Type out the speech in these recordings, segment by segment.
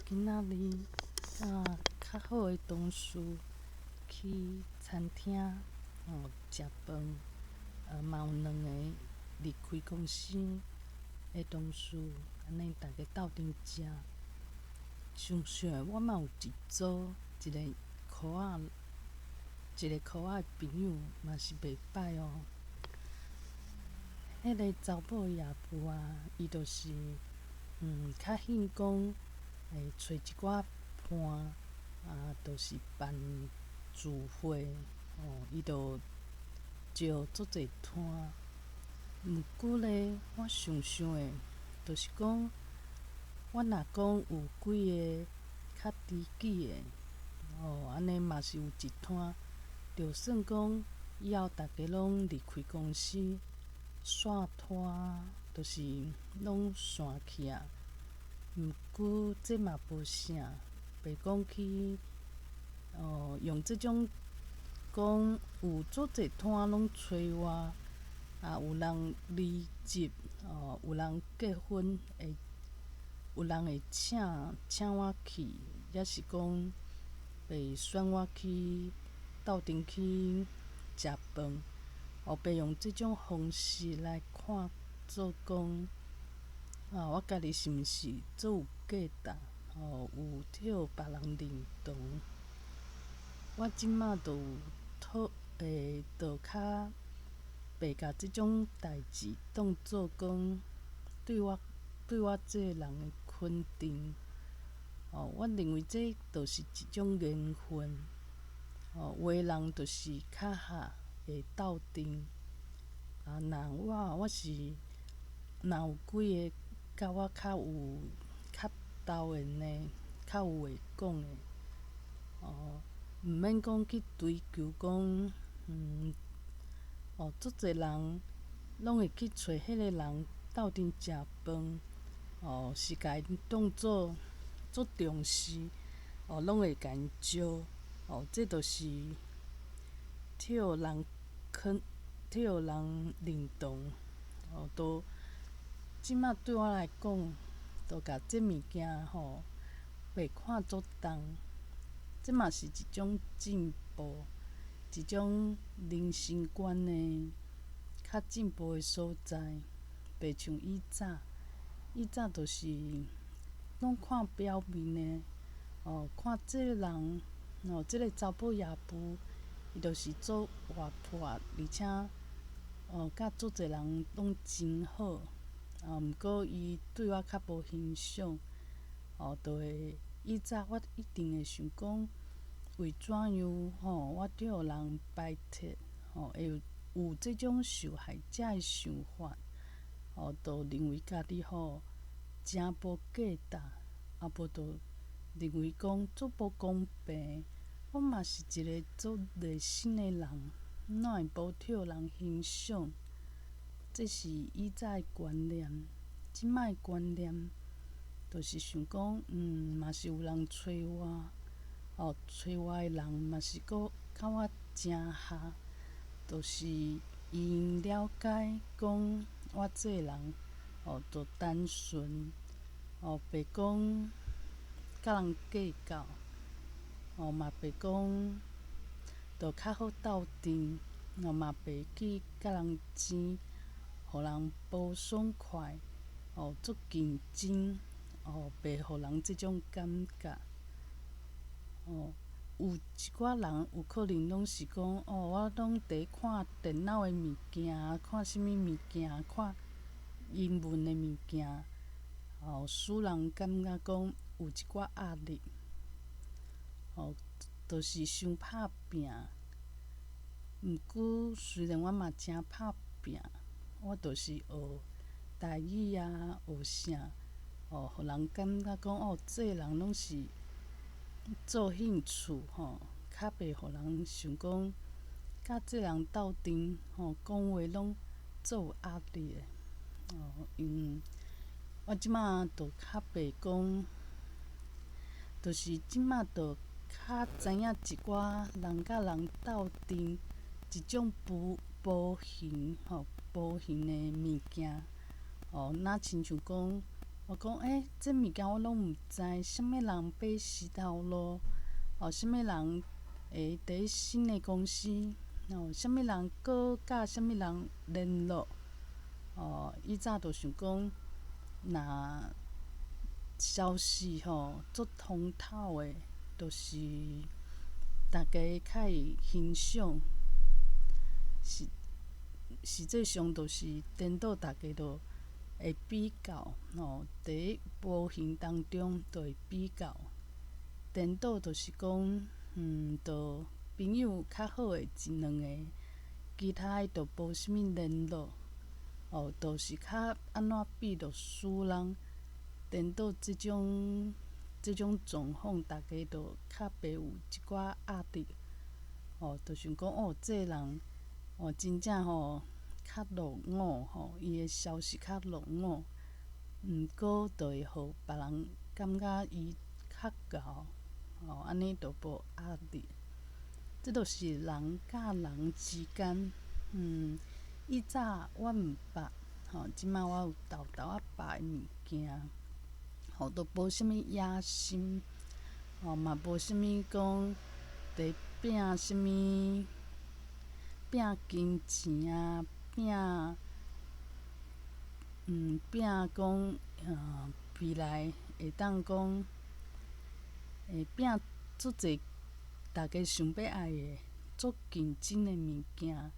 今仔日佮較好的同事去餐廳哦食飯，嘛有兩个離開公司的同事，按呢逐家鬥陣食。想想的我嘛有一組一个箍仔，一个箍仔的朋友嘛是袂䆀哦。彼个查某野婦啊，伊就是較興講會揣一寡伴啊，就是辦聚會哦，伊就招足濟攤。毋過咧，我想想的，就是講，我若講有幾个較知己的，哦，按呢嘛是有一攤，就算講以後逐家攏離開公司，散攤，就是攏散去啊。毋過這嘛無啥，袂講去哦，用這種講有足濟攤攏揣我，啊有人離職，哦，有人結婚，會有人會請請我去，抑是講會選我去鬥陣去食飯，哦，袂用這種方式來看做講，啊，我家己是毋是足有價值，哦，有予別人認同。我這馬就有討會，就較袂共這種代誌當做講對我對我這个人的肯定。哦，我認為這就是一種緣分。哦，有的人就是較合會鬥陣，啊，若我我是若有幾个佮我較有較投緣的，較有話講的，哦，毋免講去追求講，哦，足濟人攏會去揣彼个人鬥陣食飯，哦，是共𪜶當做足重視，哦，攏會共𪜶招，哦，這就是予人肯，予人認同，哦，都這馬對我來講，都共這物件吼，袂看足重，這嘛是一種進步，一種人生觀的較進步的所在，袂像以早，以早就是攏看表面的，哦，看這个人，哦，這个查某野婦，伊就是足活潑，而且，哦，佮足濟人攏真好，啊，毋過伊對我較無欣賞，哦，就會以早我一定會想講，為怎樣吼，我予人排斥，吼，會有有這種受害者的想法，哦，就認為家己吼誠無價值，啊無就認為講足無公平。我嘛是一个足熱心的人，哪會無予人欣賞？這是以早的觀念，這擺的觀念，就是想講，嘛是有人揣我，哦，揣我的人嘛是閣佮我誠合，就是𪜶了解講我這个人，哦，就單純，哦，袂講佮人計較，哦，嘛袂講，就較好鬥陣，哦，嘛袂去佮人爭，予人無爽快，哦，足競爭，哦，袂予人這種感覺。哦，有一寡人有可能攏是講，哦，我攏佇看電腦的物件，看啥物物件，看英文的物件，哦，使人感覺講有一寡壓力，哦，就是傷拍拚。毋過雖然我嘛誠拍拚，我就是學台語啊，學啥，哦，予人感覺講，哦，這个人攏是做興趣吼，較袂予人想講，佮這人鬥陣吼，講話攏足有壓力的。哦，我這馬就較袂講，就是這馬就較知影一寡人佮人鬥陣一種無無形吼，無形的物件，哦，若親像講我講欸，這物件我攏毋知，啥物人爬死頭路，哦，啥物人會佇新的公司，哦，啥物人閣佮啥物人聯絡，哦，以早就想講，若消息吼足通透的，就是大家較會欣賞。實實際上，就是顛倒，大家都會比較，吼，佇無形當中就會比較。顛倒就是講，就朋友較好的一兩个，其他的就無啥物聯絡，哦，就是較按怎比就輸人。顛倒這種狀況，大家就較袂有一寡壓力，哦，就想講哦，這个人哦，真正吼較落伍吼，伊的消息較落伍，毋過就會予別人感覺伊較𠢕，哦，按呢就無壓力。這就是人佮人之間，以早我毋捌，吼，這擺我有沓沓仔百的物件，吼，都無啥物野心，吼，嘛無啥物講佇拼啥物，拼金錢啊，拼講，未來會當講，會拼足濟大家想欲愛的，足競爭的物件，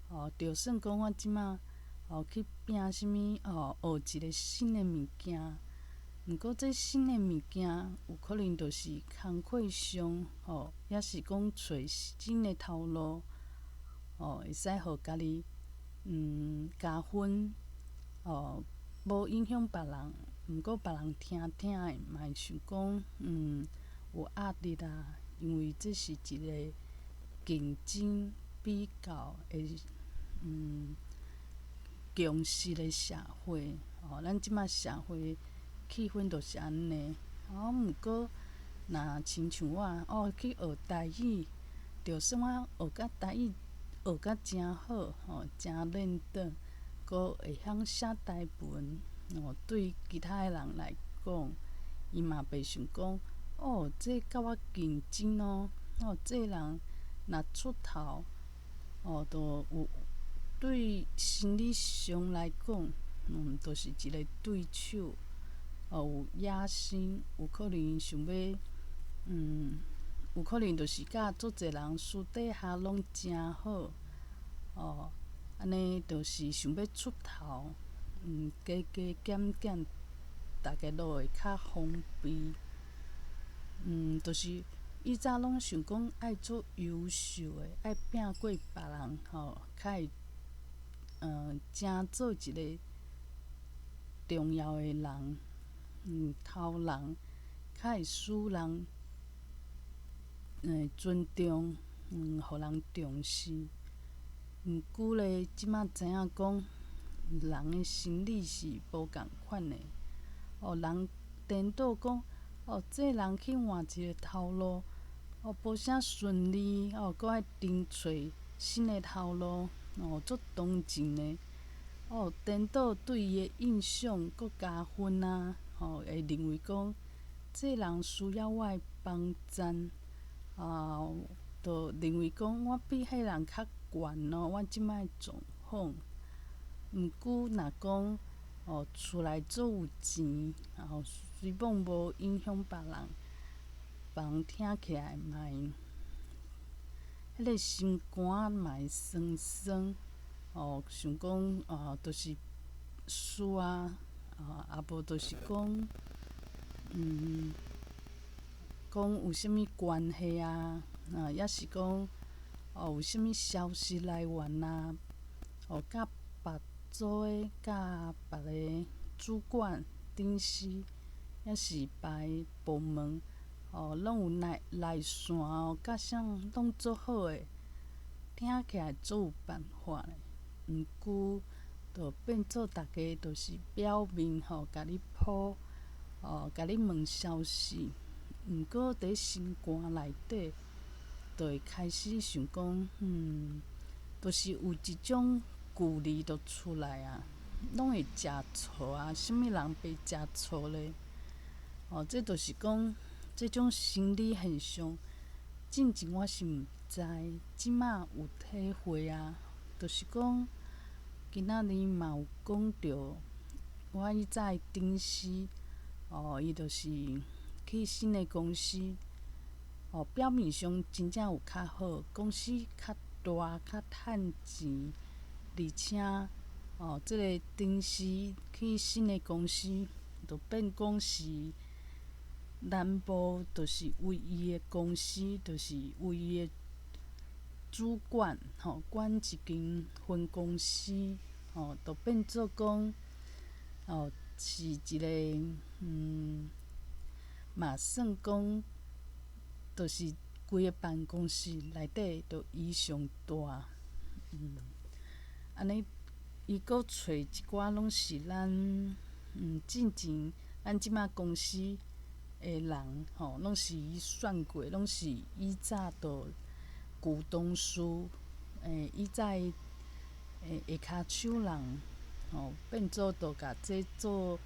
哦，就算講我這擺，哦，去拼啥物，哦，學一个新的物件，毋過這新的物件有可能就是工課上，吼，抑是講揣新的頭路，哦，會使予家己，加分，哦，無影響別人，毋過別人聽聽的嘛會想講，有壓力啊，因為這是一个競爭比較的，強勢的社會，哦，咱這擺社會氣氛就是按呢。哦，毋過若親像我，哦，去學台語，就算我學甲台語學甲誠好，吼，誠輪轉，閣會曉寫台文，哦，對其他的人來講，伊嘛袂想講，哦，這佮我競爭哦，哦，這个人若出頭，哦，就有對心理上來講，就是一个對手，哦，有野心，有可能想欲，有可能就是佮足濟人私底下攏誠好，哦，按呢就是想欲出頭，加加減減，大家攏會較防備，就是以早攏想講愛做優秀的，愛拼過別人，吼，較會，成做一个重要的人，頭人，較會使人，尊重，予人重視。毋過咧，這擺知影講，人的心理是無仝款的。哦，人顛倒講，哦，這个人去換一個頭路，哦，無啥順利，哦，閣愛重揣新的頭路，哦，足同情的。哦，顛倒對伊的印象閣加分啊！吼，會認為講，這个人需要我的幫贊，啊，就認為講我比彼人較懸哦，我這擺的狀況。毋過若講，哦，厝內足有錢，哦，雖罔無影響別人，別人聽起來嘛會，彼个心肝嘛會酸酸，哦，想講哦，就是輸啊，啊，無就是講，講有啥物關係啊，啊，抑是講，哦，有啥物消息來源啊，哦，佮別組的、佮別个主管、頂司，抑是別个部門，哦，攏有來來線哦，佮啥攏足好的，聽起來足有辦法的。毋過，就變做逐家就是表面吼，共你鋪，哦，共你問消息。毋過佇心肝內底，就會開始想講，就是有一種距離就出來啊。攏會食錯啊，啥物人袂食錯咧？哦，這就是講這種心理現象，進前我是毋知，這馬有體會啊。就是講，今仔日嘛有講著，我以早的頂司，哦，伊就是去新的公司，哦，表面上真正有較好，公司較大，較趁錢，而且，哦，這个頂司去新的公司，就變講是南部，就是唯一的公司，就是唯一的主管，吼，管一間分公司，吼，就變做講，哦，是一个，嘛算講，就是規个辦公室內底，就伊上大，按呢，伊閣揣一寡攏是咱，進前咱這馬公司的人，吼，攏是伊選過，攏是以早就舊同事，以早的下跤手人，吼，變做就共這做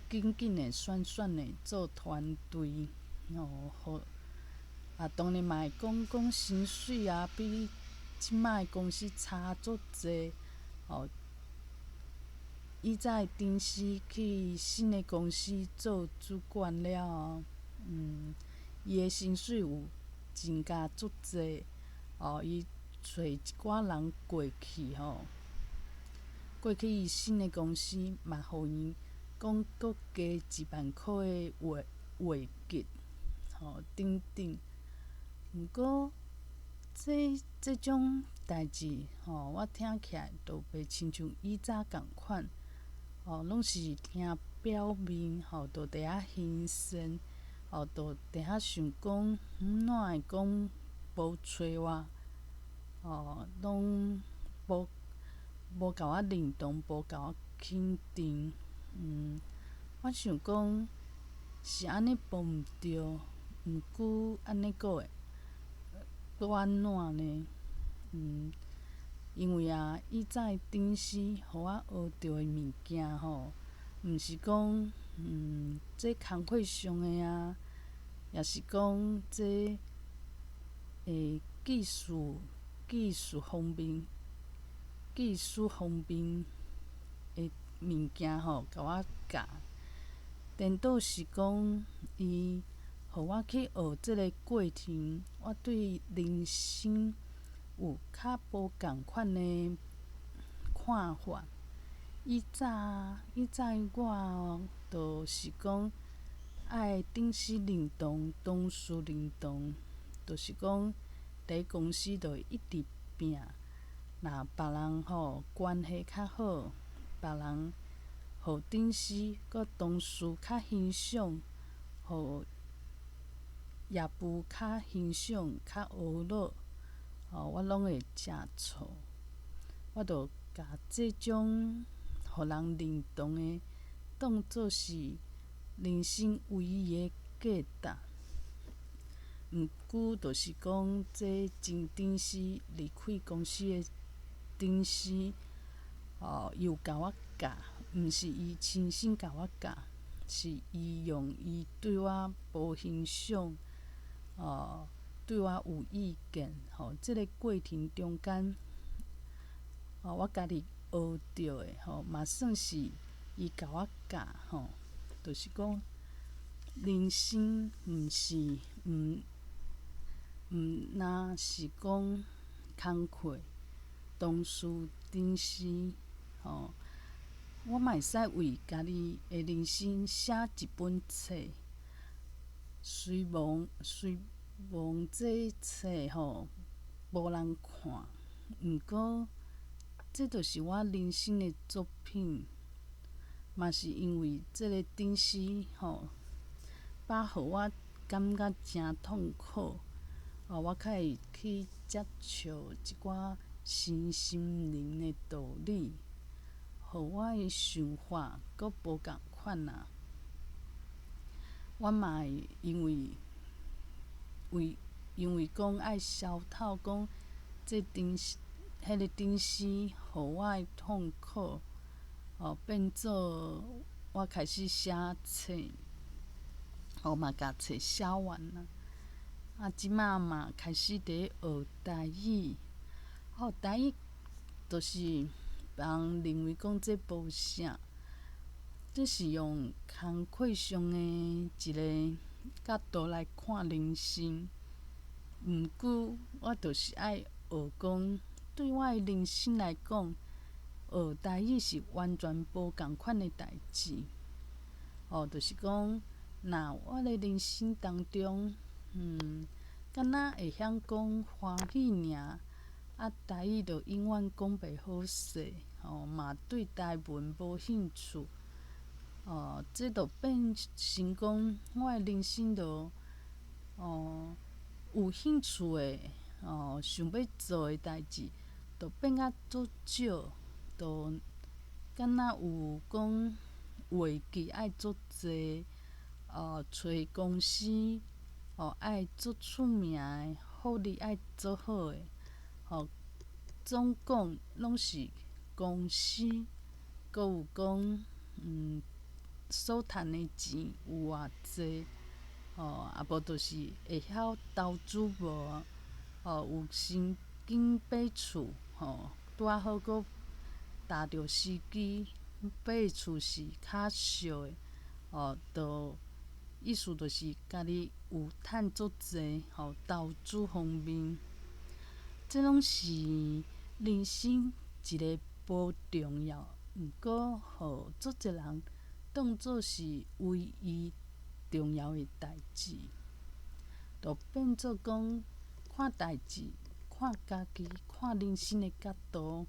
緊緊的選選的做團隊，吼，予啊，當然嘛會講講薪水啊，比這馬的公司差足濟，吼。以早的頂司去新的公司做主管了後，伊的薪水有增加足濟，哦，伊揣一寡人過去吼，過去伊新的公司嘛，予伊講閣加1萬箍的月月給，吼，等等。毋過，這這種代誌吼，我聽起來都袂親像以早仝款。哦，攏是聽表面吼，就佇遐欣羨，哦，就佇遐想講，哪會講無揣我，哦，攏無無共我認同，無共我肯定，我想講是按呢無毋對，毋過按呢閣會閣按怎呢？因為啊，以早的頂司予我學著的物件吼，毋是講，這工課上的啊，抑是講這技術方面的物件吼，共我教。顛倒是講，伊予我去學這个過程，我對人生有較無仝款的看法。以早以早我就是講愛頂司認同，同事認同，就是講佇公司就會一直拼。若別人吼關係較好，別人予頂司佮同事較欣賞，予業務較欣賞、較呵咾，吼，我攏會食錯。我就共這種予人認同的當做是人生唯一的價值。毋過，就是講，這前頂司離開公司的頂司，哦，伊有共我教，毋是伊親身共我教，是伊用伊對我無欣賞，哦，對我有意見，吼，這个過程中間，哦，我家己學著的，吼，嘛算是伊共我教，吼，就是講人生毋是毋毋若是講工課、同事、頂司，吼，我嘛會使為家己的人生寫一本冊，雖罔雖罔這冊吼無人看，毋過這就是我人生的作品，嘛是因為這个頂司吼，把予我感覺誠痛苦，哦，我較會去接觸一寡身心靈的道理，予我的想法閣無仝款啊。我嘛會因為為因為講愛消透講這頂彼个頂司予我的痛苦，哦，變做我開始寫冊，哦嘛共冊寫完啦。啊，這馬嘛開始佇學台語，哦，台語就是別人認為講這無啥，這是用工課上的一个角度來看人生。毋過，我就是愛學講，對我的人生來講，學台語是完全無仝款的代誌。哦，就是講，若我的人生當中，敢若會曉講華語爾，啊，台語就永遠講袂好勢，吼，嘛對台文無興趣，哦，這就變成講，我的人生就，哦，有興趣的，哦，想欲做的代誌，就變甲足少，就敢若有講會計愛足濟，哦，揣公司，哦，愛足出名的，福利愛足好的，吼，總講攏是公司，閣有講，所趁的錢有偌濟，吼，啊無就是會曉投資無，吼，有先緊買厝，吼，拄仔好閣踏著時機買厝是較俗的，吼，就意思就是家己有趁足濟，吼，投資方面，這攏是人生一个無重要，毋過予足濟人當做是唯一重要的代誌，就變做講看代誌、看家己、看人生的角度，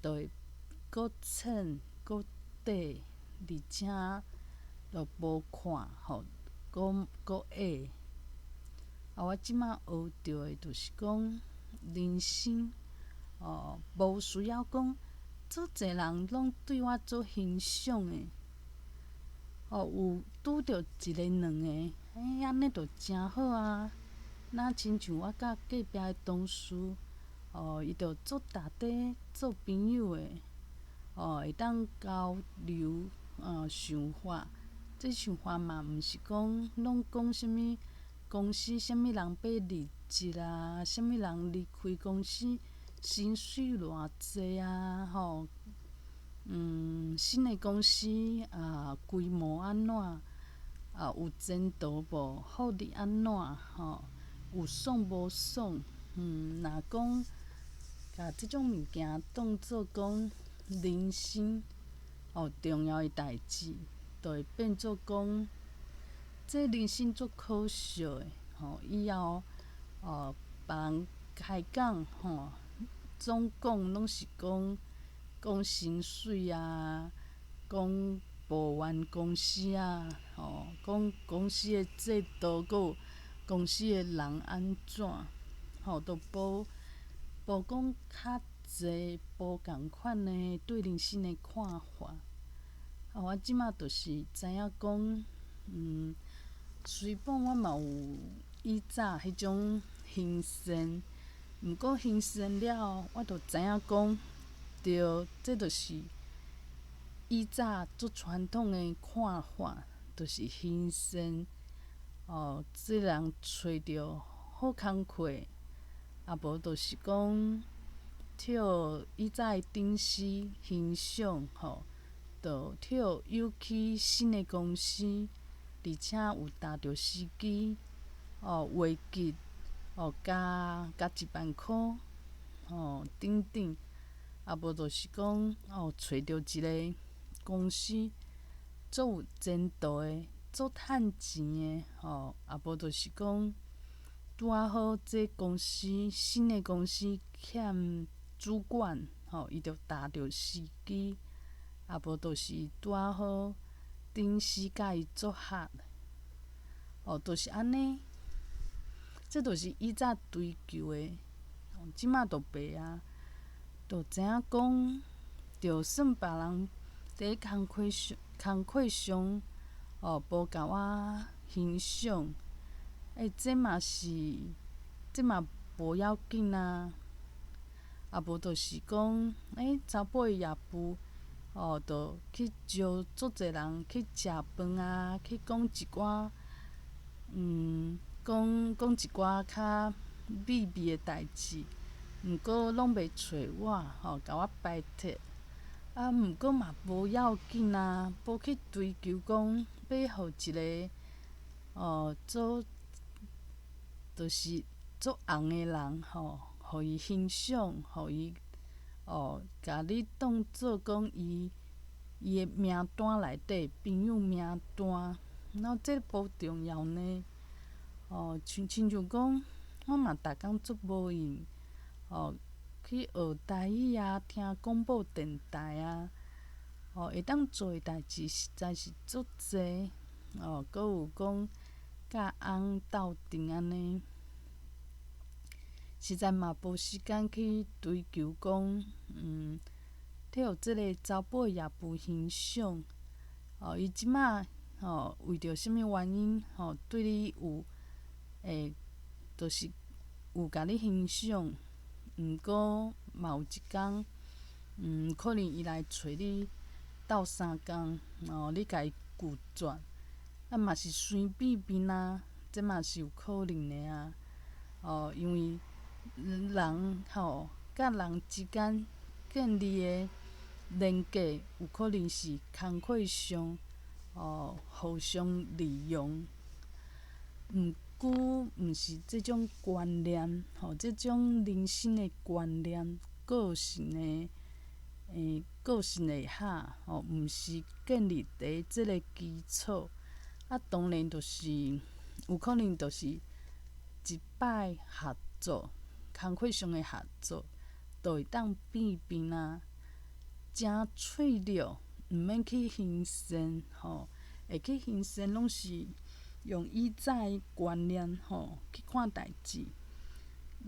就會閣淺、閣短，而且就無看吼，閣閣矮。啊，我這馬學著的就是講人生，哦，無需要講足濟人攏對我足欣賞的，哦，有拄著一个兩个，欸，按呢就誠好啊。若親像我佮隔壁的同事，哦，伊就足值得做朋友的，哦，會當交流，想法。這想法嘛，毋是講攏講啥物公司啥物人欲離職啊，啥物人離開公司，薪水偌濟啊，吼，新的公司啊，規模按怎，啊，有前途無，福利按怎，吼，有爽無爽，若講共這種物件當做講人生哦重要的代誌，就會變做講，這人生足可惜的，吼，以後哦，別人開講吼，總講攏是講講薪水啊，講抱怨公司啊，吼，講公司的制度，閣有公司的人按怎，吼，都無無講較濟無仝款的對人生的看法。啊，我這馬就是知影講，雖講我嘛有以早彼種興盛，毋過興盛了後，我就知影講，對，這就是以早足傳統的看法，就是興盛，哦，這人揣著好工課，啊無就是講，予以早的頂司欣賞，吼，就予誘去新的公司，而且有踏著時機，哦，會計，哦，加加一萬箍，吼，等等，啊無就是講，哦，揣著一个公司足有前途的、足趁錢的，吼，啊無就是講，拄仔好這公司新的公司欠主管，吼，伊就踏著時機，啊無就是拄仔好頂司佮伊足合，哦，就是按呢，這就是以早追求的，這馬就袂啊，就知影講，就算別人佇工課上工課上，哦，無共我欣賞，欸，這嘛是，這嘛無要緊啊，啊無就是講，欸，查埔的業務，哦，就去招足濟人去食飯啊，去講一寡，講講一寡較秘密的代誌，毋過攏袂揣我，吼，共我排斥。啊，毋過嘛無要緊啊，無去追求講欲予一个，哦，做，就是足紅的人，吼，予伊欣賞，予伊，哦，共你當做講伊伊的名單內底朋友名單，那這無重要呢。哦，像親像講，我嘛逐工足無閒，哦，去學台語啊，聽廣播電台啊，哦，會當做的代誌實在是足濟，哦，閣有講佮翁鬥陣按呢，實在嘛無時間去追求講，替予這个查埔的業務欣賞，哦，伊這馬吼為著啥物原因吼對你有會，就是有共你欣賞。毋過嘛有一工，可能伊來揣你鬥相共，哦，你共伊拒絕，啊嘛是隨便便啊，這嘛是有可能的啊，哦，因為人吼佮人之間建立的連結，有可能是工課上，哦，互相利用，毋過毋是這種觀念，吼，這種人生的觀念、個性的，個性的下，吼，毋是建立佇這个基礎，啊，當然就是有可能就是一擺合作，工課上的合作，就會當變變啊，誠脆弱，毋免去欣羨，吼，會去欣羨攏是用以早的觀念吼去看代誌，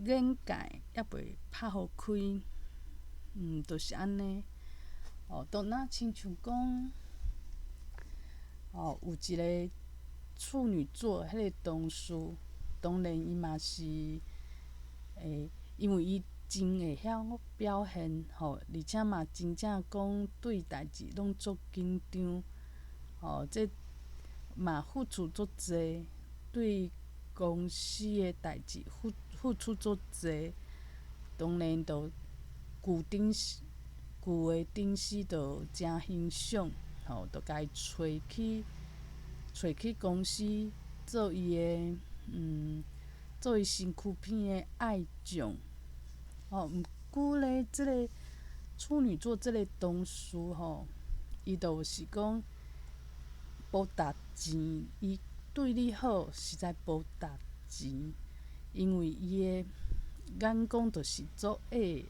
眼界猶未拍予開，就是按呢。哦，都若親像講，哦，有一个處女座彼个同事，當然伊嘛是，因為伊真會曉表現吼，而且嘛真正講對代誌攏足緊張，哦，這嘛付出足濟，對公司的代誌付付出足濟，當然就舊頂司舊的頂司就誠欣賞，吼，就共伊揣去揣去公司做伊的做伊身軀邊的愛將。吼，毋過咧，這个處女座這个同事吼，伊就是講無值錢，伊對你好，實在無值錢，因為伊的眼光就是足矮，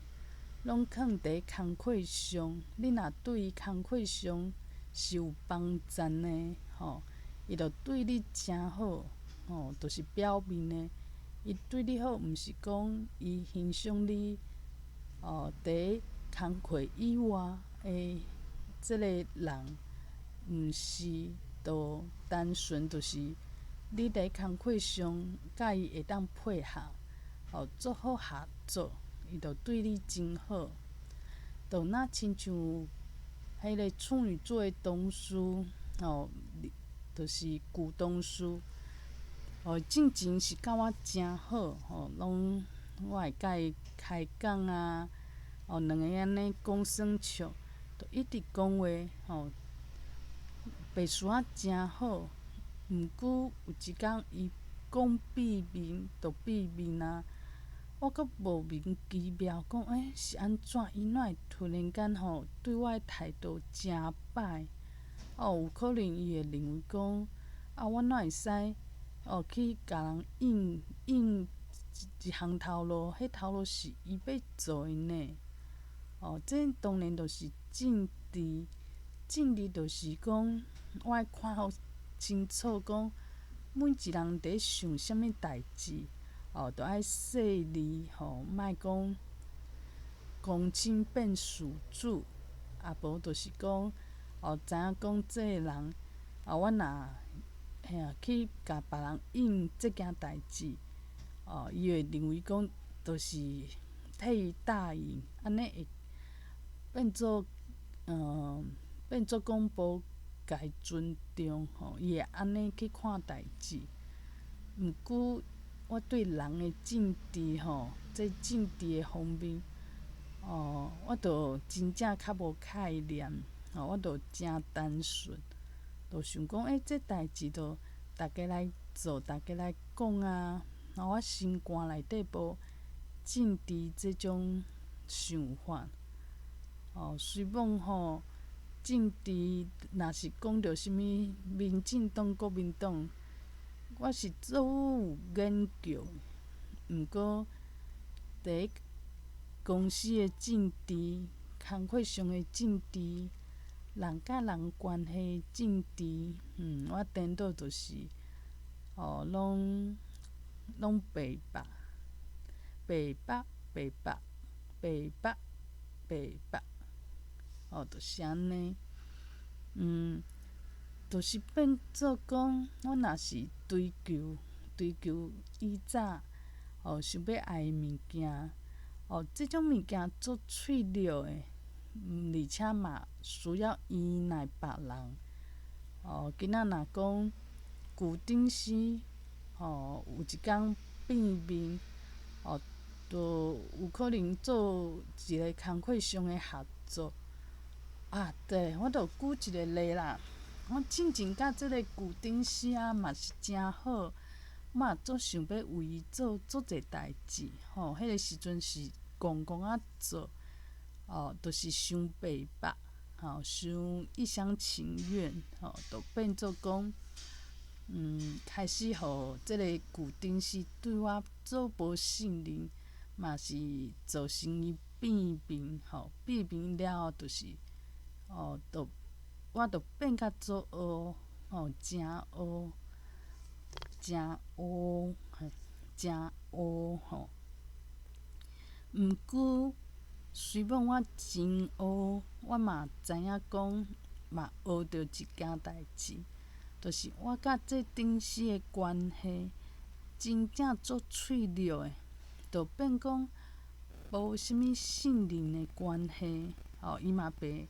攏囥佇工課上。你若對伊工課上是有幫贊的，吼，伊就對你誠好，吼，就是表面的。伊對你好，毋是講伊欣賞你，哦，佇工課以外的這個人，毋是，就單純就是你佇工課上佮伊會當配合，哦，做好合作，伊就對你真好。就若親像彼个處女座的同事，吼，就是舊同事，哦，進前是佮我誠好，吼，攏我會佮伊開講啊，哦，兩個按呢講耍笑，就一直講話，吼，白事仔誠好。毋過有一工伊講秘密，就秘密啊，我閣莫名其妙講，欸，是按怎？伊哪會突然間吼對我的態度誠歹？哦，有可能伊會認為講，啊，我哪會使？哦，去共人應應一項頭路，彼頭路是伊欲做的呢。哦，這當然就是政治，政治就是講，我愛看予清楚，講每一人佇想啥物代誌，哦，都愛細膩吼，莫講公親變事主，啊無就是講，哦，知影講這个人，啊，我若嘿啊，去共別人應這件代誌，哦，伊會認為講，就是替伊答應，按呢會變做變做講無共尊重吼，伊會按呢去看代誌。毋過我對人的政治吼，這政治的方面，哦，我就真正較無概念，吼，我就誠單純，就想講，欸，這代誌就逐家來做，逐家來講啊。我心肝內底無政治這種想法，哦，雖罔吼，政治若是講著啥物民進黨、國民黨，我是足有研究。毋過，佇咧公司的政治、工課上的政治、人佮人關係政治，我顛倒就是，哦，攏白捌，白捌，白捌，白捌，白捌，哦，就是按呢，就是變做講，我若是追求以早，哦，想欲愛的物件，哦，這種物件足脆弱的，而且嘛需要依賴別人。哦，今仔若講舊頂司，吼，有一工變面，哦，就有可能做一个工課上的合作。啊，對，我就舉一个例啦。我進前佮這个舊頂司啊，嘛是誠好，嘛足想欲為伊做足濟代誌，吼，彼个時陣是戇戇仔做，哦，就是傷白目，吼，傷一廂情願，吼，就變做講，開始予這个舊頂司對我足無信任，嘛是造成伊變面，吼，變面了後就是，哦，就我就變甲足烏，吼，誠烏，誠烏，嘿，誠烏吼。毋過，雖罔我真烏，我嘛知影講，嘛學著一件代誌，就是我佮這頂司的關係，真正足脆弱的，就變講無啥物信任的關係，吼，伊嘛袂，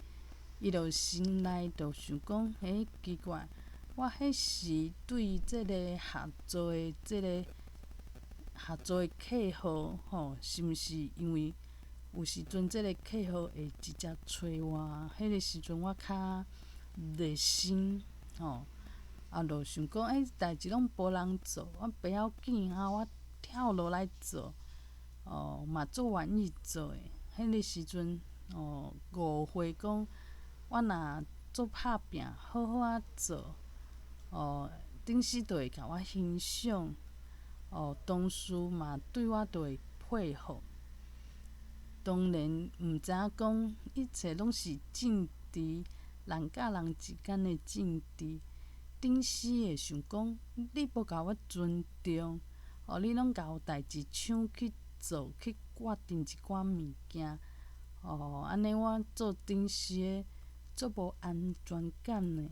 伊就心內就想講，欸，奇怪，我彼時對這个合作的這个合作的客戶，吼，是毋是因為有時陣這个客戶會直接揣我？彼个時陣我較熱心，吼，啊，就想講，欸，代誌攏無人做，我袂要緊啊，我跳落來做，哦，嘛足願意做的。彼个時陣，哦，誤會講，我若足拍拚，好好仔做，哦，頂司就會共我欣賞，哦，同事嘛對我就會配合。當然，毋知影講一切攏是政治，人佮人之間的政治。頂司會想講，你無共我尊重，哦，你攏共有代誌搶去做，去決定一寡物件，哦，按呢我做頂司的足無安全感的。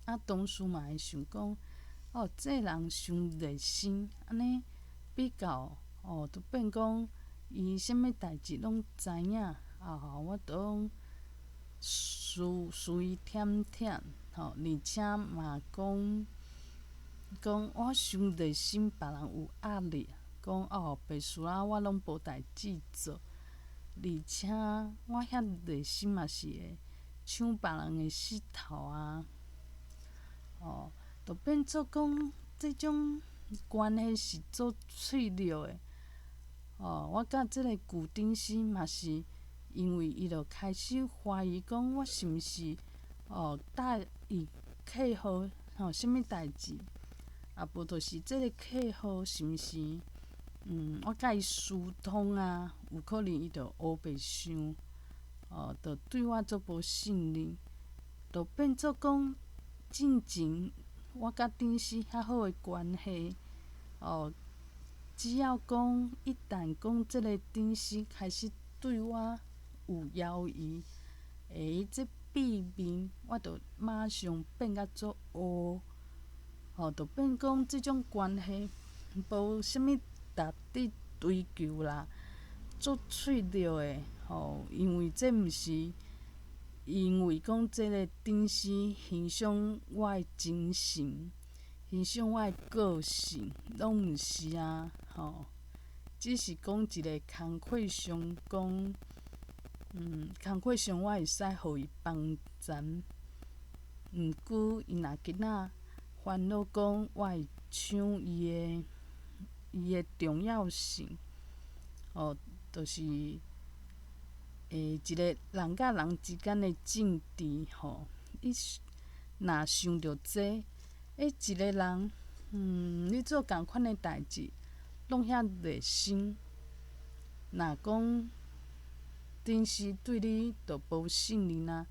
啊，同事嘛會想講，哦，這人傷熱心，按呢比較，哦，就變講伊啥物代誌攏知影，啊，我都攏輸伊忝忝，吼，而且嘛講講我傷熱心，別人有壓力，講哦，白事啊，我攏無代誌做，而且我遐熱心嘛是會搶別人的勢頭啊，哦，就變做講這種關係是足脆弱的，哦，我佮這個舊頂司嘛是因為伊就開始懷疑講我是毋是哦答應客戶吼啥物代誌，啊無就是這個客戶是毋是我佮伊私通啊，有可能伊就烏白想，哦，就對我足無信任，就變做講進前我佮頂司遐好的關係，哦，只要講一旦講這個頂司開始對我有猶疑，欸，這變面我就馬上變甲足烏，吼，就變講這種關係無啥物值得追求啦，足脆弱的，吼，因為這毋是因為講這个頂師欣賞我的精神，欣賞我的個性，攏毋是啊，吼，只是講一个工課上講，工課上我會使予伊幫贊。毋過伊若今仔煩惱講我會搶伊的重要性，哦，就是一个人佮人之間的政治吼，你若想著這，一个人，你做仝款的代誌，攏遐熱心，若講頂時對你都無信任啊，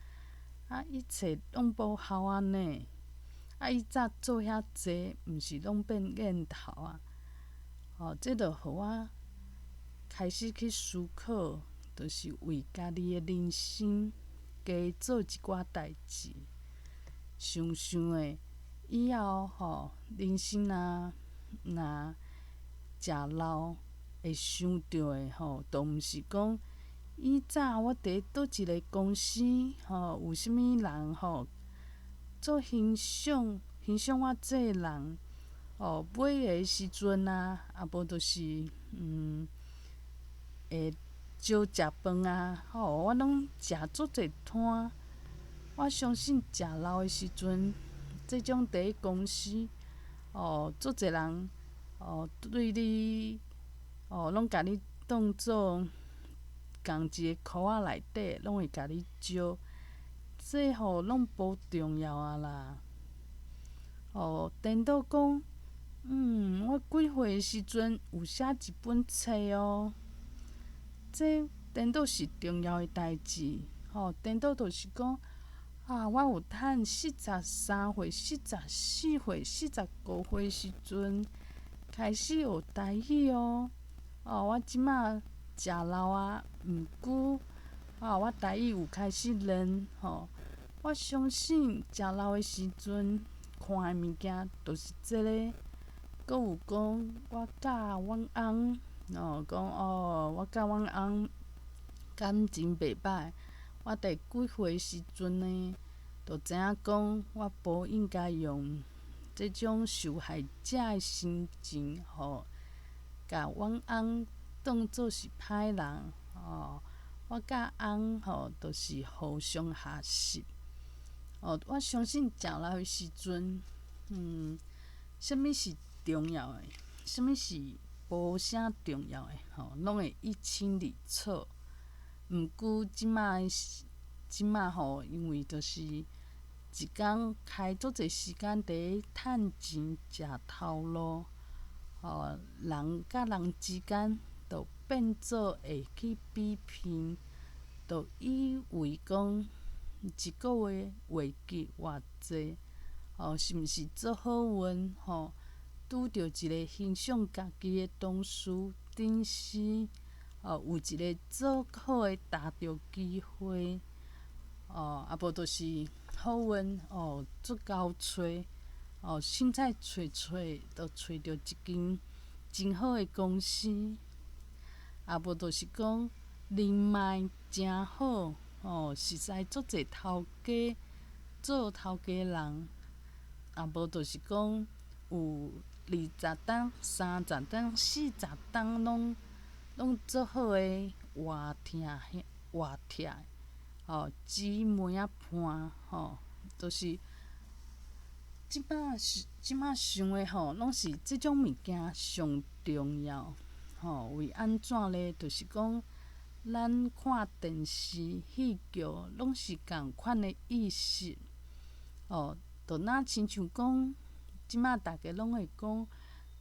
啊，一切攏無效啊呢！啊，伊早做遐濟，毋是攏變念頭啊！吼，這就予我開始去思考，就是為家己的人生加做一寡代誌。想想的以後吼，人生若若誠老會想著的吼，都毋是講以早我佇佗一个公司吼，有啥物人吼，足欣賞欣賞我這个人，哦，尾的時陣啊，啊無就是會招食飯啊，吼，我攏食足濟攤。我相信誠老的時陣，這種佇公司，哦，足濟人，哦，對你，哦，攏共你當做仝一個箍仔內底，攏會共你招，這吼攏無重要啊啦。哦，顛倒講，我幾歲的時陣有寫一本冊哦，這顛倒是重要的代誌，吼，顛倒就是講，啊，我有趁43歲、44歲、45歲時陣開始學台語哦。哦，我這馬誠老啊，毋過啊，我台語有開始練吼。我相信誠老的時陣看的物件，就是這个。閣有講，我佮阮翁，哦，講哦，我佮阮翁感情袂䆀。我佇幾歲時陣呢，就知影講，我無應該用這種受害者的心情，吼，共阮翁當做是歹人，哦，我佮翁吼，就是互相學習。哦，我相信誠老的時陣，啥物是重要的，啥物是無啥重要的，吼，攏會一清二楚。毋過這馬這馬吼，因為就是一工開足濟時間佇趁錢、食頭路，吼，人佮人之間就變做會去比拼，就以為講一個月月給偌濟，哦，是毋是足好運吼？拄著一个欣賞家己的同事、頂司，哦，有一个足好的踏著機會，哦，啊無就是好運哦，足𠢕揣，哦，凊彩揣揣，就揣著一間真好的公司，啊無就是講人脈誠好，哦，熟似足濟頭家，做頭家人，啊無就是講有20冬、30冬、40冬攏攏足好的活疼活疼，吼，姊妹仔伴吼，就是這擺是這擺想的吼，攏是這種物件上重要，吼，為按怎咧？就是講，咱看電視、戲劇，攏是仝款的意思，哦，就若親像講，這擺逐家攏會講，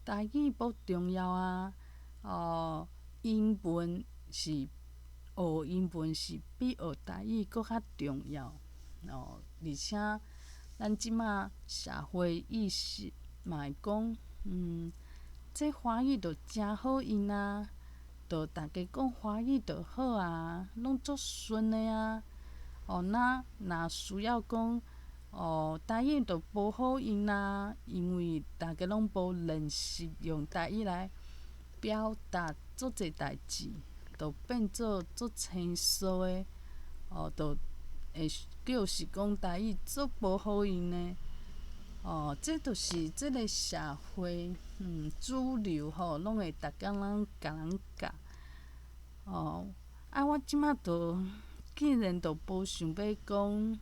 台語無重要啊，哦，英文是學英文是比學台語閣較重要，哦，而且咱這擺社會意識嘛會講，這華語就誠好用啊，就逐家講華語就好啊，攏足順的啊，哦，若若需要講，哦，台語就無好用啊，因為逐家攏無練習用台語來表達足濟代誌，就變做足生疏的，哦，就會叫是講台語足無好用呢。哦，這就是這个社會，主流吼，攏會逐工攏共人教。哦，啊，我這馬就竟然就無想欲講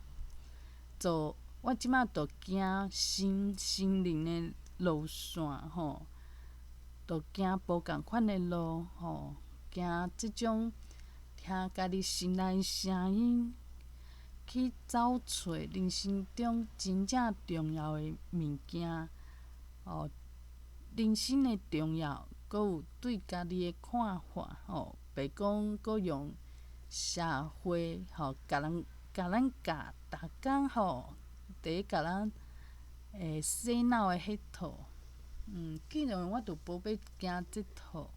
做，我這馬就行心心靈的路線吼，就行無仝款的路吼，行這種聽家己心內聲音，去走揣人生中真正重要的物件，哦，人生的重要，閣有對家己的看法，吼，袂講閣用社會吼，共人共咱教，逐工吼，佇咧共咱洗腦的彼套，既然我著無欲行這套，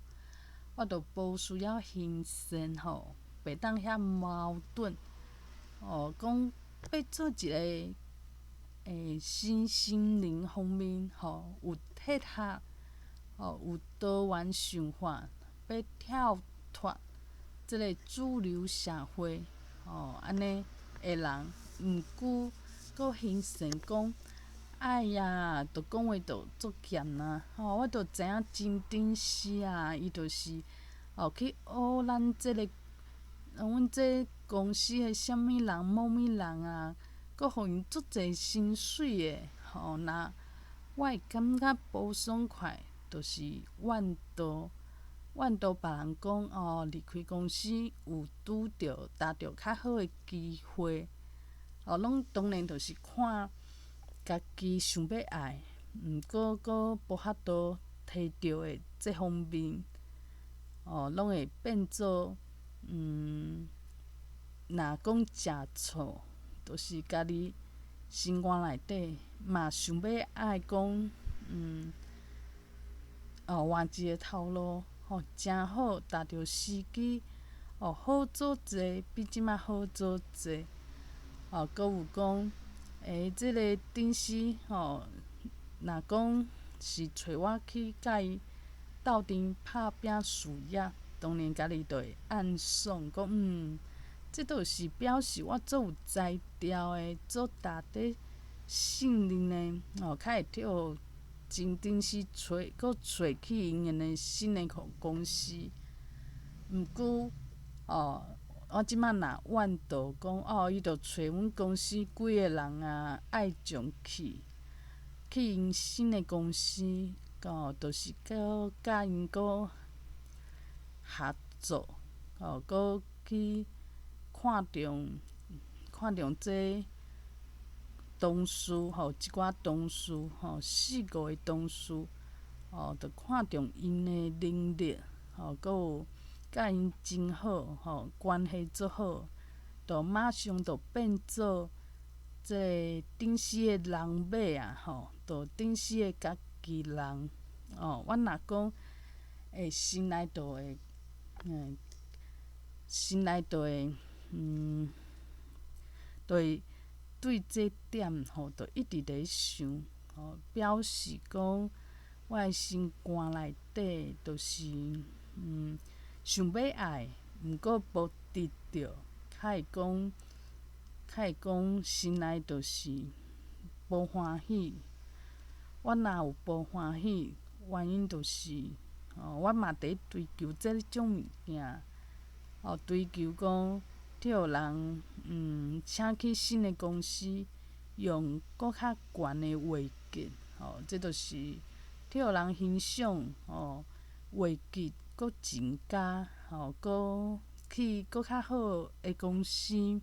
我著無需要犧牲吼，袂當遐矛盾。哦，講欲做一个身心靈方面吼有契合，吼有多元想法，欲跳脫這个主流社會，吼按呢的人，毋過閣形成講，哎呀，著講話著足鹹啊！吼，我著知影真頂死啊，伊就是哦去挖咱這个，阮這公司的啥物人、某物人啊，閣予𪜶足濟薪水的，吼，若我會感覺無爽快，就是怨妒，怨妒別人講哦，離開公司有拄著達著較好的機會，哦，攏當然就是看家己想欲愛，毋過閣無法度提著的這方面，哦，攏會變做若講食錯，就是家己心肝內底嘛想欲愛講，哦，換一个頭路，吼，誠好，踏著時機，哦，好做濟，比這馬好做濟，哦，閣有講，這个頂司吼，若講是揣我去共伊鬥陣拍拚事業，當然家己就會暗爽，講這就是表示我足有才調的，足值得信任的，哦，較會去予真頂司揣，閣揣去𪜶的新的公司。毋過，哦，我這馬若怨妒講，哦，伊就揣阮公司幾个人啊，愛將去，去𪜶新的公司，哦，就是閣佮𪜶閣合作，哦，閣去看重看重這同事吼，一寡同事吼，四五个同事，哦，就看重𪜶的能力，吼，閣有佮𪜶真好，吼，關係足好，就馬上就變做這个頂司的人馬啊，吼，就頂司的家己人，哦，我若講會心內就會，心內就會，就會對這點吼，就一直咧想，吼，表示講我的心肝內底就是，想欲愛，毋過無得著，較會講心內就是無歡喜。我若有無歡喜，原因就是，哦，我嘛佇咧追求這種物件，哦，追求講去予人請去新的公司，用閣較懸的位格，吼，這就是去予人欣賞，吼，位格閣增加，吼，閣去閣較好的公司，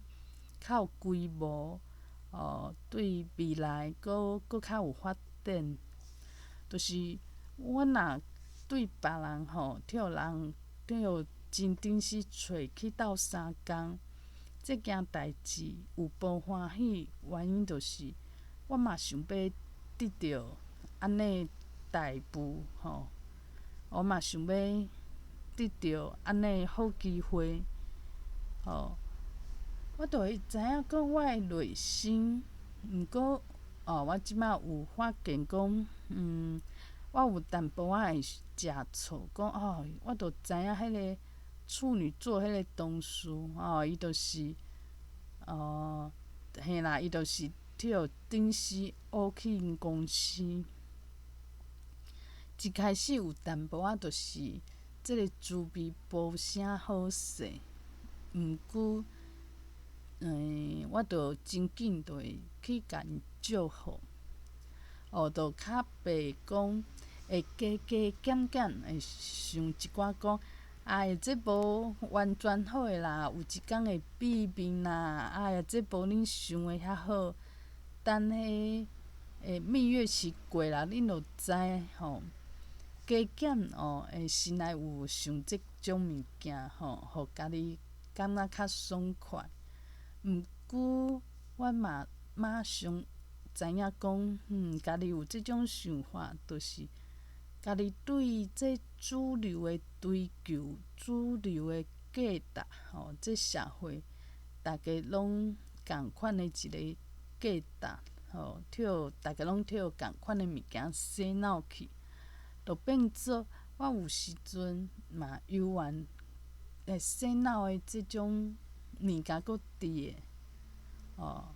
較有規模，哦，對未來閣閣較有發展。就是我若對別人吼，去予人去予真頂司揣去鬥相共，這件代誌有無歡喜，原因就是我嘛想欲得著按呢待遇吼，我嘛想欲得著按呢好機會，吼，我就會知影講我的內心，毋過哦，我這馬有發現講，我有淡薄仔會食錯，講哦，我就知影彼个處女座彼个同事，哦，伊就是哦，嘿啦，伊就是予頂死烏去𪜶公司。一開始有淡薄仔，就是這个滋味無啥好勢，毋過，我就真緊就會去共𪜶祝賀，哦，就較袂講會加加減減會想一寡講，哎呀，這無完全好的啦，有一工會變面啦，哎呀，這無恁想的遐好，等彼蜜月期過啦，恁就知吼。加減哦，會心內有想這種物件吼，予家己感覺較爽快。毋過我嘛馬上知影講，家己有這種想法，就是家己對這主流的追求、主流的價值吼，這社會逐家攏仝款的一个價值吼，予逐家攏予仝款的物件洗腦去。就變做我有時陣嘛猶原會洗腦的這種物件閣佇的，哦，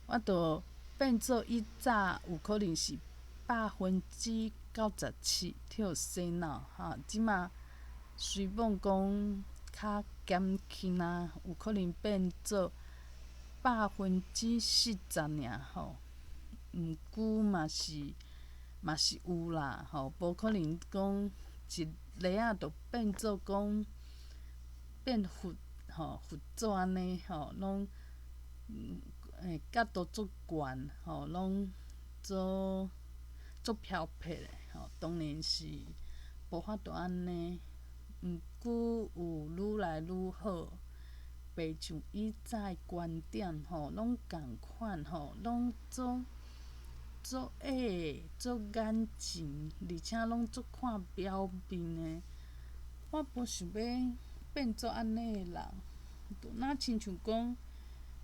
我就變做以早有可能是97%予洗腦，哈，這馬雖罔講較減輕啊，有可能變做40%爾吼，毋過嘛是。嘛是有啦，吼，無可能講一下仔就變做講變佛吼，佛祖按呢吼，攏角度足懸吼，攏做足飄撇的吼，當然是無法度按呢。毋過有愈來愈好，袂像以早的觀點吼，攏仝款吼，攏做。足矮、足眼前，而且攏足看表面的。我無想欲變做按呢的人，就若親像講，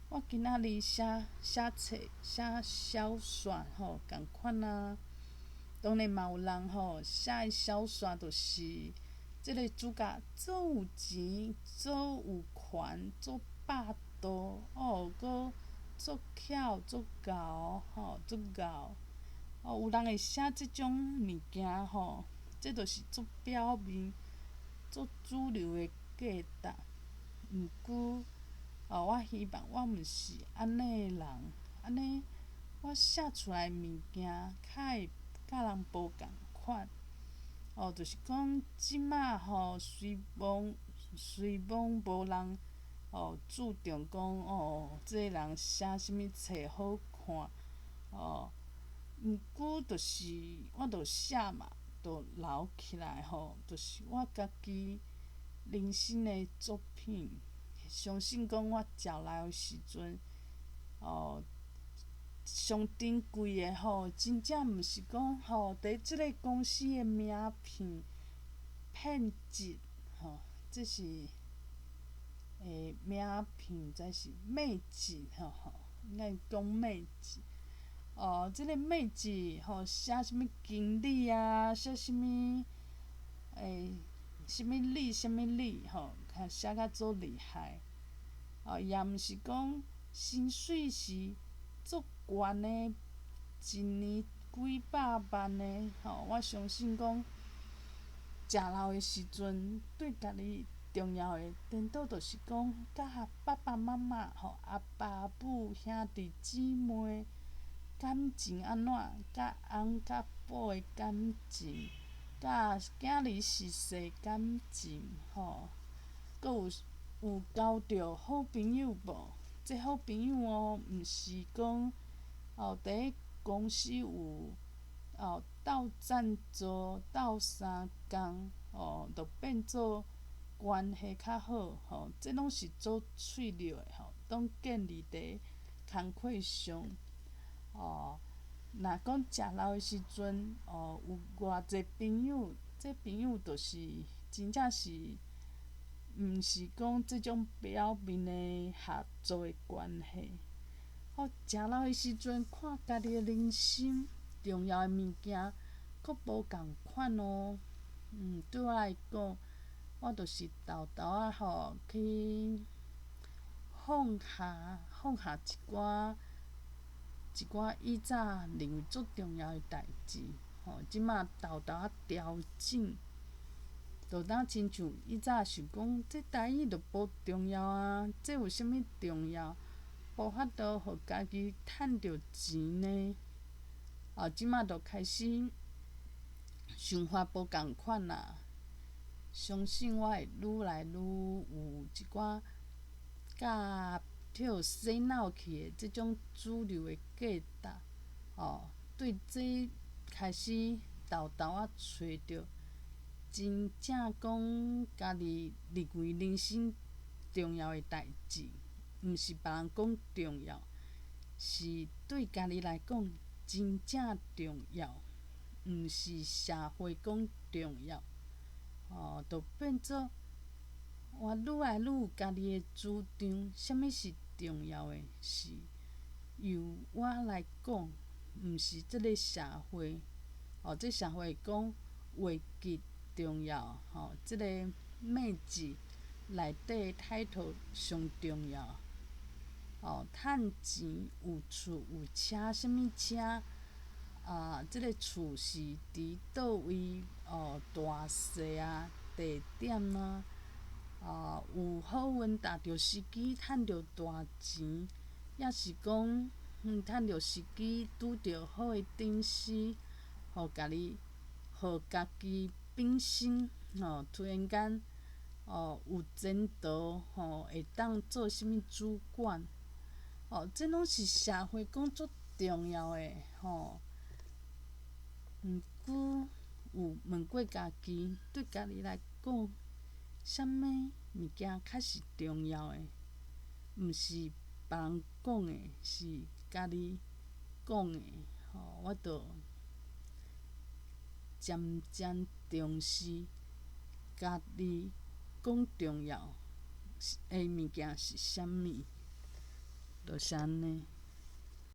我今仔日寫寫冊、寫小說吼，仝款啊。當然嘛有人吼寫的小說，就是這个主角足有錢、足有權、足霸道哦，閣足巧、足𠢕吼、足𠢕哦，有人會寫這種物件吼，這就是足表面、足主流的價值。毋過，哦，我希望我毋是按呢的人，按呢我寫出來的物件較會佮人無仝款。哦，就是講這馬吼，雖罔雖罔無人。哦，注重講哦，這个人寫啥物冊好看，哦，毋過就是我著寫嘛，著留起來吼，就是我家己人生的作品。相信講我食老的時陣，哦，上珍貴的吼，真正毋是講吼，佇這个公司的名片片質吼，這是。名片，才是秘籍吼吼，應該講秘籍。哦，這个秘籍吼，寫啥物經理啊，寫啥物啥物理啥物理吼，較寫甲足厲害。哦，也毋是講薪水是足懸的，一年幾百萬的吼。我相信講，食老的時陣，對家己重要的，顛倒就是講，佮爸爸媽媽吼、阿爸阿母、兄弟姊妹感情按怎，佮翁佮某的感情，佮囝兒媳婿感情吼，閣有有交著好朋友無？這好朋友哦，毋是講哦，佇公司有哦鬥贊助、鬥相共哦，就變做關係較好吼，這攏是做脆弱的吼，攏建立佇工課上。哦，若講食老的時陣，哦，有偌濟朋友，這朋友就是真正是，毋是講這種表面的合作的關係。哦，食老的時陣，看家己的人生重要的物件，閣無仝款哦。對我來講，我就是沓沓仔吼去放下一寡以早認為足重要的代誌，吼，這馬沓沓仔調整，就當親像以早想講，這台語就無重要啊，這有啥物重要？無法度予家己趁著錢呢？啊，這馬就開始想法無仝款啦。相信我會愈來愈有一寡較去洗腦去的這種主流的價值，吼，對這開始沓沓仔揣著真正講家己認為人生重要的代誌，毋是別人講重要，是對家己來講真正重要，毋是社會講重要，吼，就變做我愈來愈有家己的主張，啥物是重要的，是由我來講，毋是這个社會，哦，這社會講話劇重要，吼，這个 image 內底 title 上重要，哦，趁錢有厝有車，啥物車？啊，這个厝是佇佗位哦，大細啊，地點啊，啊，有好運踏著時機趁著大錢，抑是講趁著時機拄著好的頂司，予家己本身吼，突然間哦有前途吼，會當做啥物主管，哦，這攏是社會講足重要的吼。毋過有問過家己，對家己來講，啥物物件較是重要的？毋是別人講的，是家己講的。吼，我就漸漸重視家己講重要的物件是啥物，就是按呢。